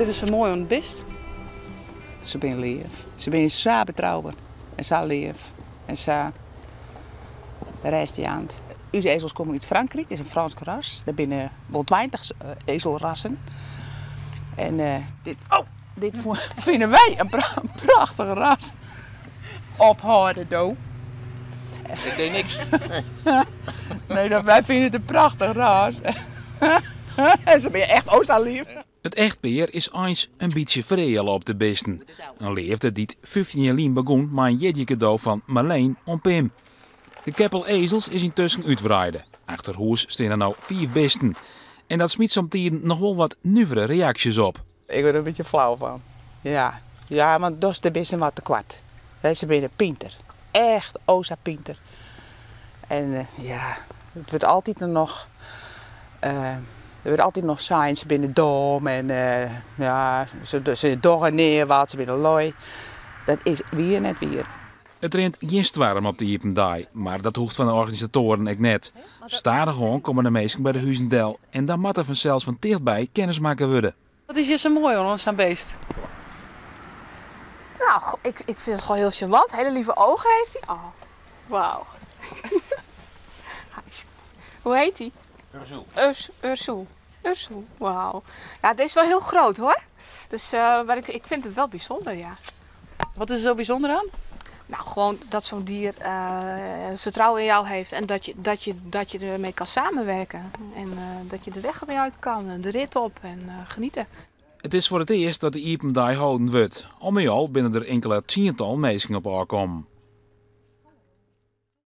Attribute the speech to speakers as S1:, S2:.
S1: Wat is der sa moai oan it bist?
S2: Se binne leaf. Se binne sa betrouber en sa leaf en sa rêstjaand. Us ezels komme út Frankryk, is in Frânsk ras. Der binne wol 20 ezelrassen. En dit, oh, dit fine wy in prachtich ras. Ophâlde do.
S3: Ik deed niks.
S2: Nee, dat, wy fine it in prachtich ras. En se binne echt o sa leaf.
S4: It echtpear is eins in bytsje fereale op de bisten. In leafde dy't 15 jier lyn begûn mei in jierdeikado fan Marleen oan Pim. De keppel ezels is yntusken útwreide. Achter hûs steane no fiif bisten. En dat smyt somtiden noch wol wat nuvere reaksjes op.
S2: Ik wurd der in bytsje flau fan. Ja, ja, want dochst de bisten wat tekoart. Se binne pinter. Echt o sa pinter. En ja, it wurdt altyd noch, der wurdt altyd noch sein, se binne dom en ja, se dogge nea wat, se binne lui. Dat is wier net wier.
S4: It rint gjin stoarm op de iepen dei, mar dat hoecht fan de organisatoaren ek net. Stadichoan komme de minsken by de huzen del en dan moat der fansels fan tichtby kennis makke wurde.
S1: Wat is hjir sa moai oan sa'n beest?
S5: Nou, ik vind het gewoon heel charmant. Hele lieve ogen heeft hij. Oh, wauw. Hoe heet hij?
S3: Ursul.
S5: Ursul. Ursul, wauw. Ja, deze is wel heel groot hoor. Dus, maar ik vind het wel bijzonder, ja.
S1: Wat is er zo bijzonder aan?
S5: Nou, gewoon dat zo'n dier vertrouwen in jou heeft en dat je ermee kan samenwerken. En dat je de weg ermee uit kan, de rit op en genieten.
S4: It is foar it earst dat de iepen dei holden wurdt. Al mei al binne der inkele tsientallen minsken op ôfkommen.